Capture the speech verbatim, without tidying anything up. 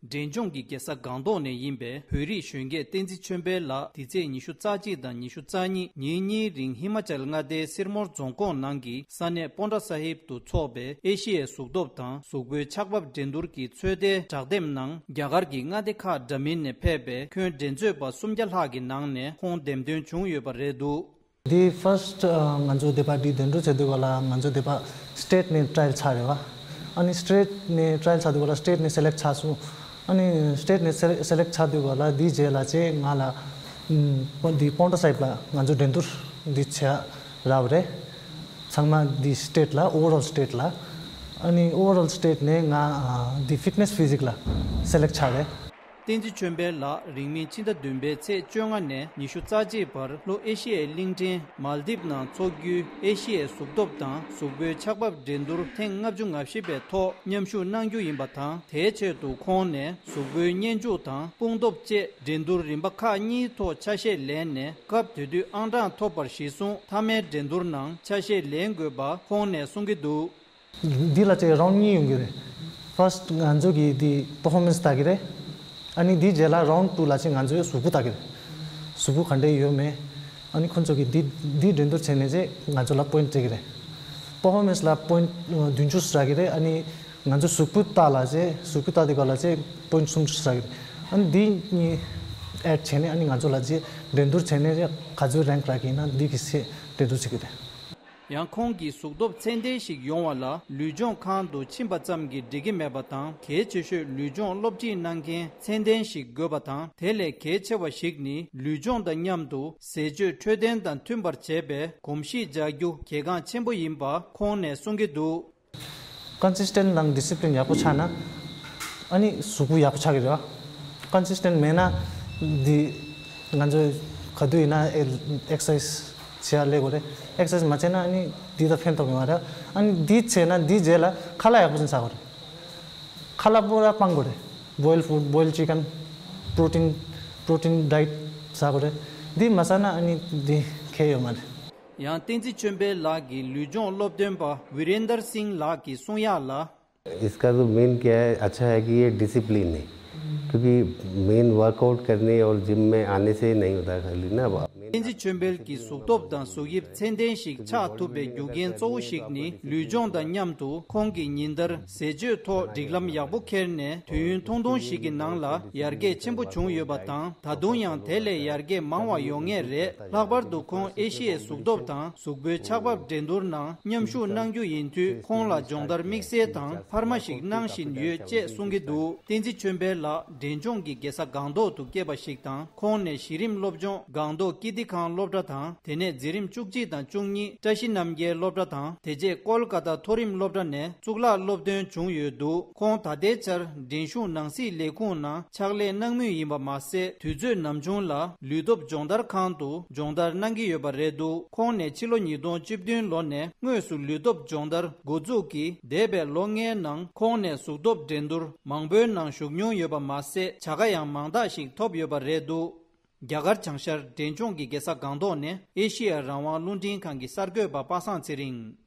འབྲས་ལྗོངས་ཀྱི་རྒྱལ་ས་སྒང་ཏོག་ནས་ཡིན་པའི་བོད་རིགས་གཞོན་སྐྱེས་བསྟན་འཛིན་ཆོས་འཕེལ་ལགས་འདི་ཚེས་ཉི་ཤུ་རྩ་གཅིག་དང་ཉི་ཤུ་རྩ་གཉིས་ཉིན་གཉིས་རིང་ཧི་མ་ཅལ་མངའ་སྡེའི་སིར་མོར་རྫོང་ཁོངས་ནང་གི་ས་གནས་པོན་ཏྲ་ས་ཧིབ་ཏུ་འཚོགས་པའི་ཨེ་ཤི་ཡའི་གཟུགས་སྟོབས་དང་གཟུགས་པོའི་ཆགས་བབ་འགྲན་བསྡུར་གྱི་ཚོད་ལྟའི་དྲ་དེབ་ནང་རྒྱ་གར་གྱི་མངའ་སྡེ་ཁག་འདྲ་མིན་ནས་ཕེབས་པའི་ཁྱོན་འགྲན་རྩོད་པ་སུམ་བརྒྱ་ལྷག་གི་ནང་ནས་ཁོང་འདེམས་ཐོན་བྱུང་ཡོད་པ་རེད་འདུག་འདི་first ང་ཚོ་འདི་པ་འདི་འདོན་འགྲོ་བྱེད་དུས་ག་ལ་ང་ཚོ་འདི་པ་state ནས་trial ཚར་རེད་བ། ཨ་ནི་state ནས་trial ཚར་དུས་ག་ལ་state ནས་select ཚར་སོང་། ཨ་ནི་state ནས་select select ཚར་དུས་ག་ལ་འདི་རྗེས་ལ་ཅེ་ང་ལ་ཨམ་འདི་པོན་ཏྲ་ས་ཧིབ་ལ་ང་ཚོ་འགྲན་བསྡུར་འདི་བྱ་རག་པ་རེད། ཚང་མ་འདི་state ལ་overall state ལ། ཨ་ནི་overall state ནས་ང་འདི་fitness physique ལ་select ཚར་རེད། བསྟན་འཛིན་ཆོས་འཕེལ་ལགས་རིང་མིན་ཕྱི་ཟླ་བདུན་པའི་ཚེས་བཅོ་ལྔ་ནས་ཉི་ཤུ་རྩ་གཅིག་བར་ལྷོ་ཨེ་ཤི་ཡའི་གླིང་ཕྲན་མཱལ་དིབ་ནང་འཚོགས་རྒྱུའི་ཨེ་ཤི་ཡའི་གཟུགས་སྟོབས་དང་གཟུགས་པོའི་ཆགས་བབ་འགྲན་བསྡུར་ཐེངས་ལྔ་བཅུ་ང་བཞི་པའི་ཐོག་མཉམ་ཞུགས་གནང་རྒྱུ་ཡིན་པ་དང་། དེའི་ཆེད་དུ་ཁོང་ནས་གཟུགས་པོའི་བརྙན་འཇུག་དང་དཔུང་སྟོབས་བཅས་འགྲན་བསྡུར་རིམ་པ་ཁག་གཉིས་ཐོག་ཆ་ཤས་ལེན་ནས་སྐབས་དེ་དུས་ཨང་གྲངས་ཐོབ་པར་གཞི་བཟུང་མཐའ་མའི་འགྲན་བསྡུར་ནང་ཆ་ཤས་ལེན་དགོས་པ་ཁོང་ནས་གསུང་གི་འདུག་འདི་ལ་ཅིག་round གཉིས་ཡོང་གི་རེད། First ང་ཚོ་གི་འདི་performance ལྟ་གི་རེད། ཨ་ནི་འདི་རྗེས་ལ་round two ལ་ཅིག་ང་ཚོའི་གཟུགས་པོ་ལྟ་གི་རེད། གཟུགས་པོ་ག་འདྲས་ཡོད་མེད། ཨ་ནི་ཁོ་ཚོ་གི་འདི་འདི་འགྲན་བསྡུར་བྱས་ནས་ཅིག་ང་ཚོ་ལ་point སྤྲད་གི་རེད། Performance ལ་point བདུན་ཅུ་རག་གི་རེད། ཨ་ནི་ང་ཚོ་གཟུགས་པོ་ལྟ་ལ་ཅིག་གཟུགས་པོ་ལྟ་དེ་ག་ལ་ཅིག་point སུམ་ཅུ་རག་གི་རེད། ཨ་ནི་འདི་གཉིས་add བྱས་ནས་ཨ་ནི་ང་ཚོ་ལ་ཅིག་འགྲན་བསྡུར་བྱས་ནས་ཅིག་ག་ཚོད་rank རག་གི་ཡིན་ན་འདི་གི་ཆེད་འགྲན་བསྡུར་བྱེད་གི་རེད། ཡང་ཁོང་གིས་གཟུགས་སྟོབས་ཚད་ལྡན་ཞིག་ཡོང་བ་ལ་ལུས་སྦྱོང་ཁང་དུ་ཕྱིན་པ་ཙམ་གྱིས་འགྲིག་གི་མེད་པ་དང་། གལ་ཆེ་ཤོས་ལུས་སྦྱོང་སློབ་ཁྲིད་གནང་མཁན་ཚད་ལྡན་ཞིག་དགོས་པ་དང་། དེ་ལས་གལ་ཆེ་བ་ཞིག་ནི་ལུས་སྦྱོང་དང་མཉམ་དུ་ཟས་སྤྱོད་འཕྲོད་བསྟེན་དང་མཐུན་པར་བྱས་པའི་གོམས་གཤིས་འཇགས་རྒྱུ་གལ་འགངས་ཆེན་པོ་ཡིན་པ་ཁོང་ནས་གསུང་གི་འདུག Consistent དང་discipline ཡག་པོ་ཆགས་ན། ཨ་ནི་གཟུགས་པོ་ཡག་པོ་ཆགས་ཀྱི་རེད་བ། Consistent མེད་ན། འདི་ང་ཚོས་ག་དུས་ཡིན་ན་exercise བྱེད་ཡ་སླེབས་དགོས་རེད། Exercise མ་བྱས་ན་ཨ་ནི་འདི་ལ་ཕན་ཐོགས་ཀྱི་མ་རེད། ཨ་ནི་འདི་བྱས་ན་འདི་རྗེས་ལ་ཁ་ལག་ཡག་པོ་ཅིག་ཟ་དགོས་རེད། ཁ་ལག་པུ་ར་སྤང་དགོས་རེད། Boil food, boil chicken, protein, protein diet ཟ་དགོས་རེད། འདི་མ་ཟ་ན་ཨ་ནི་འདི་གལ་ཡོད་མ་རེད། ཡང་བསྟན་འཛིན་ཆོས་འཕེལ་ལགས་ཀྱི་ལུས་སྦྱོང་སློབ་སྟོན་པ་ཝི་རེན་དར་སིང་ལགས་ཀྱིས་གསུང་ཡག་ལ། इसका जो मेन क्या है, अच्छा है कि ये डिसिप्लिन है, क्योंकि मेन वर्कआउट करने और जिम में आने से नहीं होता है खाली ना। अब आप मेन བསྟན་འཛིན་ཆོས་འཕེལ་གྱིས་གཟུགས་སྟོབས་དང་གཟུགས་དབྱིབས་ཚད་ལྡན་ཞིག་ཆགས་ཐུབ་པའི་རྒྱུ་རྐྱེན་གཙོ་བོ་ཞིག་ནི་ལུས་སྦྱོང་དང་མཉམ་དུ་ཁོང་གིས་ཉིན་ལྟར་ཟས་སྤྱོད་ཐོག་སྒྲིག་ལམ་ཡག་པོ་འཁྱེར་ནས་དུས་ཡུན་ཐུང་ཐུང་ཞིག་གི་ནང་ལ་ཡར་རྒྱས་ཆེན་པོ་བྱུང་ཡོད་པ་དང་། ད་དུང་ཡང་དེ་ལས་ཡར་རྒྱས་མང་བ་ཡོང་ངེས་རེད། ལྷག་པར་དུ་ཁོང་ཨེ་ཤི་ཡའི་གཟུགས་སྟོབས་དང་གཟུགས་པོའི་ཆགས་བབ་འགྲན་བསྡུར་ནང་མཉམ་ཞུགས་གནང་རྒྱུ་ཡིན་དུས། ཁོང་ལ་སྦྱོང་བརྡར་དམིགས་བསལ་དང་འཕར་མ་ཞིག་གནང་བཞིན་ཡོད་ཅེས་གསུང་གི་འདུག་བསྟན་འཛིན་ཆོས་འཕེལ་ལགས་འབྲས་ལྗོངས་ཀྱི་རྒྱལ་ས་སྒང་ཏོག་ཏུ་སྐྱེས་པ་ཞིག་དང་། ཁོང་ནས་གཞི་རིམ་སློབ་སྦྱོང་སྒང་ཏོག་ཀིརྟི་ཁང་སློབ་གྲྭ་དང་། དེ་ནས་འཛིན་རིམ་བཅུ་གཅིག་དང་བཅུ་གཉིས་བཀྲ་ཤིས་རྣམ་རྒྱལ་སློབ་གྲྭ་དང་། དེ་རྗེས་ཀོལ་ཀ་ཏ་མཐོ་རིམ་སློབ་གྲྭ་ནས་གཙུག་ལག་སློབ་ཐོན་བྱུང་ཡོད་འདུག་ཁོང་ད་ལྟའི་ཆར་འབྲིང་གཞུང་ནང་སྲིད་ལས་ཁུངས་ནང་ཕྱག་ལས་གནང་མུས་ཡིན་པ་མ་ཟད། དུས་ཚོད་ནམ་བྱུང་ལ་ལུས་སྟོབས་སྦྱོང་བརྡར་ཁང་དུ་སྦྱོང་བརྡར་གནང་གི་ཡོད་པ་རེད་འདུག་ཁོང་ནས་ཕྱི་ལོ་ཉིས་སྟོང་བཅུ་བདུན་ལོ་ནས་དངོས་སུ་ལུས་སྟོབས་སྦྱོང་བརྡར་འགོ་འཛུགས་ཀྱིས། འདས་པའི་ལོ་ལྔའི་ནང་ཁོང་ནས་གཟུགས་སྟོབས་འགྲན་བསྡུར་མང་པོའི་ནང་ཞུགས་མྱོང་ཡོད་པ་མ་ཟད། བྱ་དགའ་ཡང་མང་དག་ཞིག་ཐོབ་ཡོད་པ་རེད་འདུག་རྒྱ་གར་བྱང་ཤར་འབྲས་ལྗོངས་ཀྱི་རྒྱལ་ས་སྒང་ཏོག་ནས་ཨེ་ཤི་ཡ་རང་དབང་རླུང་འཕྲིན་ཁང་གི་གསར་འགོད་པ་པ་སངས་ཚེ་རིང་།